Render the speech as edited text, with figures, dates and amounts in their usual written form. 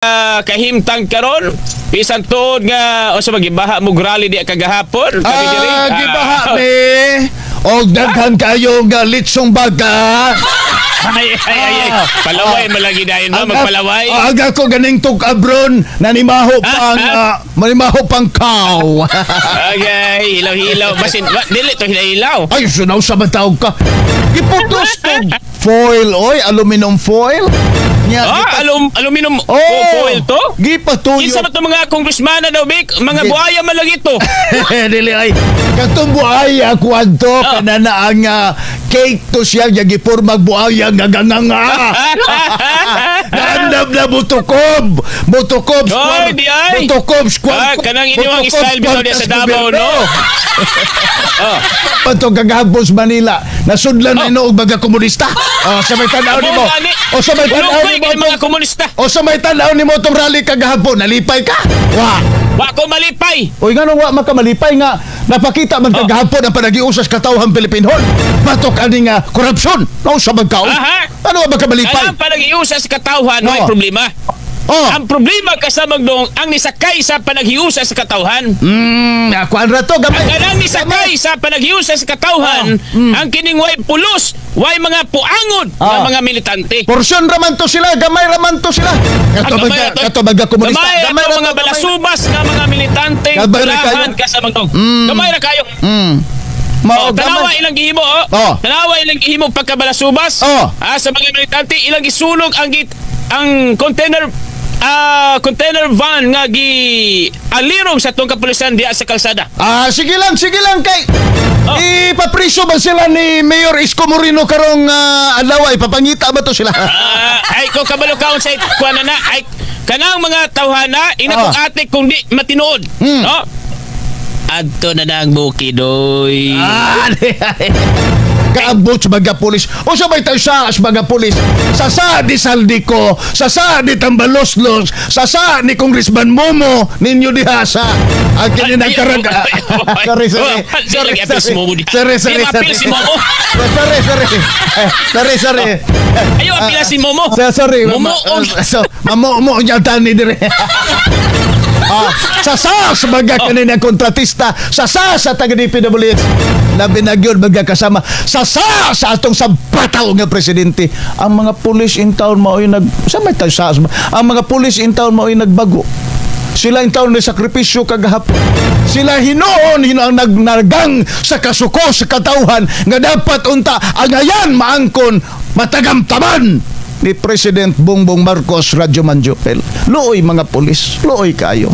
Kahimtang karon bisan tuod nga o sa gibaha mo rally di kagahapon kami diri. Ah, gibaha mi. Og daghan kayo nga litsong baga. Ay, ay, ay, ay. Palaway malagi dayon mo, magpalaway. Ah, ang ako ganing tuk-abron, nanimaho pang, manimaho pang cow. Okay, hilaw-hilaw. Basin, wa, dili to hilaw-hilaw. Ay, sunaw sa matawag ka. Giputos to. Foil, oy, aluminum foil. Nya, Ah, aluminum Oh, foil to? Gipatuyo. Kinsa ba to mga congressman na daw, Bik? Mga buhaya man lagi to. Dili ay. Katong buaya kuan to kanana ang cake to siya nga gipormag buaya nga ganganga. Naandam na butukob. Butukob Oy, di ay. Butukob square. Ah, kanang inyong style bitaw diya sa Davao, no? Oh. Pato kagahapon sa Manila. Nasudlan na ino og mga komunista. Oh, sa may tan-aw nimo. O sa may tan-aw Ulongkoy nimo. kay mga komunista. O sa may tan-aw nimo tong rally kagahapon, nalipay ka. Wa. Wa ko malipay. Uy, nganong wa makamalipay nga napakita man kagahapon ang panagiusas katawhan Pilipinhon. Batok ani nga korupsyon. No sa magkaon. Aha. Ano wa makamalipay? Kanang panag-iusa sa katawhan, may problema. Oh. Ang problema kasamang dong ang nisakay sa panaghiusa sa katawhan. Akuan ra to gamay. Ang kanang nisakay sa panaghiusa sa katawhan, ang kining way pulos, way mga puangod nga mga militante. Porsyon raman to sila, gamay raman to sila. Kato Ang gamay baga, ra to. Kato baga komunista. Gamay Gamay ra ra to to, mga gamay. balasubas nga mga militante. Gamay ra kayo. Kulahan kasamang dong. Gamay ra kayo. Mao Oh, tanawa gamay. ilang gihimo oh. Oh. Tanawa ilang gihimo pagkabalasubas. Oh. Ah, sa mga militante ilang gisunog ang container van nga gi alirong sa atong kapulisan diya sa kalsada. Ah, sige lang kay Oh. ipapriso ba sila ni Mayor Isko Moreno karong adlaw, ipapangita ba to sila? Ah, ay ko kabalo kaon sa kuan na na ay kanang mga tawhana ina kong ate kung di matinuod. No? Adto na na ang bukid oy. Ah, di, ay. Kaabot sa mga pulis. O sa may tayo sa mga pulis. Sa sa di Zaldy Co, sa sa ni Tambaloslos, sa sa ni Congressman Momo, ninyo diha sa ang kini Ay, ay, nagkarag. ay, ay, ay. Sorry, sorry. Oh, di Sorry, lagi apil si Momo diha. Sorry, sorry, Di maapil sorry. si Momo. Sorry, sorry. Eh, sorry, sorry. Ayaw apila si Momo. Sorry. Momo So, mamomo niya tani dire. Ah, sasa sa mga kanina kontratista, sasa sa taga DPWH, labi na gyud mga kasama, sasa sa atong sabataw nga presidente. Ang mga police in town mao'y nag sa may tayo sa ang mga police in town mao'y nagbago. Sila in town na sakripisyo kagahapon. Sila hinuon hino ang nagnagang sa kasuko sa katawhan nga dapat unta angayan maangkon matagamtaman ni President Bongbong Marcos Radyo Manjopel. Luoy mga pulis, luoy kayo.